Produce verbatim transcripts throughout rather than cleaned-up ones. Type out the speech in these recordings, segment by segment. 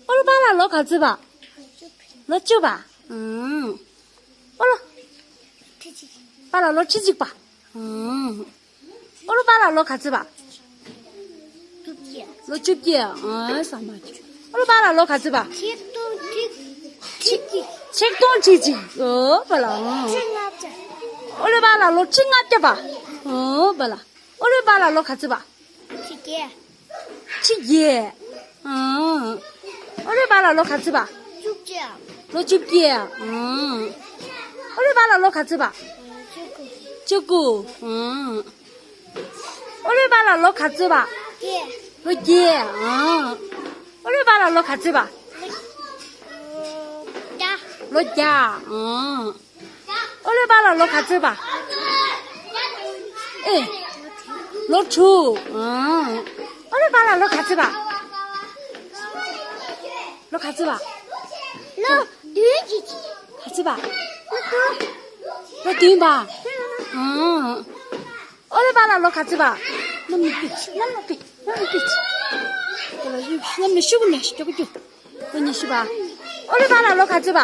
ཨོ་ལོ་པཱ་ལགས་ལོ་ག་ཚོད་པ། ལོ་བཅུ་པ། ཨང་། ཨོ་ལོ། པཱ་ལགས་ལོ་ཁྲི་གཅིག་པ། ཨང་། ཨོ་ལོ་པཱ་ལགས་ལོ་ག་ཚོད་པ། ལོ་བཅུ་བརྒྱད། ཨང་། ས་མ་བཅུ། ཨོ་ལོ་པཱ་ལགས་ལོ་ག་ཚོད་པ། ཆིག་སྟོང་ཁྲི་གཅིག་ཆིག་སྟོང་ཁྲི་གཅིག་ཨོ་པཱ་ལགས། ཨང་། ཁྲི་ལྔ་བརྒྱ། ཨོ་ལོ་པཱ་ལགས་ལོ་ཁྲི་ལྔ་བརྒྱ་པ། ཨོ་པཱ་ལགས། ཨོ་ལོ་པཱ་ལགས་ལོ་ག་ཚོད་པ། ཁྲི་བརྒྱད། ཁྲི་བརྒྱད། ཨང་། ཨོ་ལོ་པཱ་ལགས་ལོ་ག་ཚོད་པ། བཅུ་བརྒྱད། ལོ་བཅུ་བརྒྱད། ཨང་། ཨོ་ལོ་པཱ་ལགས་ལོ་ག་ཚོད་པ། བཅུ་དགུ། བཅུ་དགུ། ཨང་། ཨོ་ལོ་པཱ་ལགས་ལོ་ག་ཚོད་པ། བརྒྱད། ལོ་བརྒྱད། ཨང་། ཨོ་ལོ་པཱ་ལགས་ལོ་ག་ཚོད་པ། བརྒྱ། ལོ་བརྒྱ། ཨང་། ཨོ་ལོ་པཱ་ལགས་ལོ་ག་ཚོད་པ། ཨེ། ལོ་དྲུག་ཨང་། ཨོ་ལོ་པཱ་ལགས་ལོ་ག་ཚོད་པ། ལོ་ག་ཚོད་པ། ལོ་བདུན་གྱི། ག་ཚོད་པ། ལོ་བདུན། ལོ་བདུན་པ། ཨང་། ཨོ་ལོ་པཱ་ལགས་ལོ་ག་ཚོད་པ། ལོ་མི་བུ། ལོ་མི་བུ། ལོ་མི་བུ། ལོ་མི་ཤུ་གུ་མེ་ཤུ་གུ་ཀྱུ། ལོ་ཉི་ཤུ་པ། ཨོ་ལོ་པཱ་ལགས་ལོ་ག་ཚོད་པ།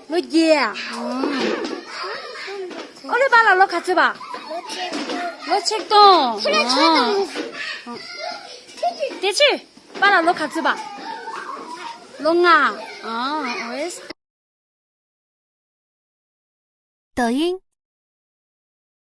ལོ་བརྒྱད། ཨོ་ལོ་པཱ་ལགས་ལོ་ག་ཚོད་པ། ལོ་ཆིག་སྟོང་། ཨང་། དེ་ཕྱིར་པཱ་ལགས་ལོ་ག་ཚོད་པ། ལོ་ལྔ། ཨང་། ཨོ་ཡེས། 抖音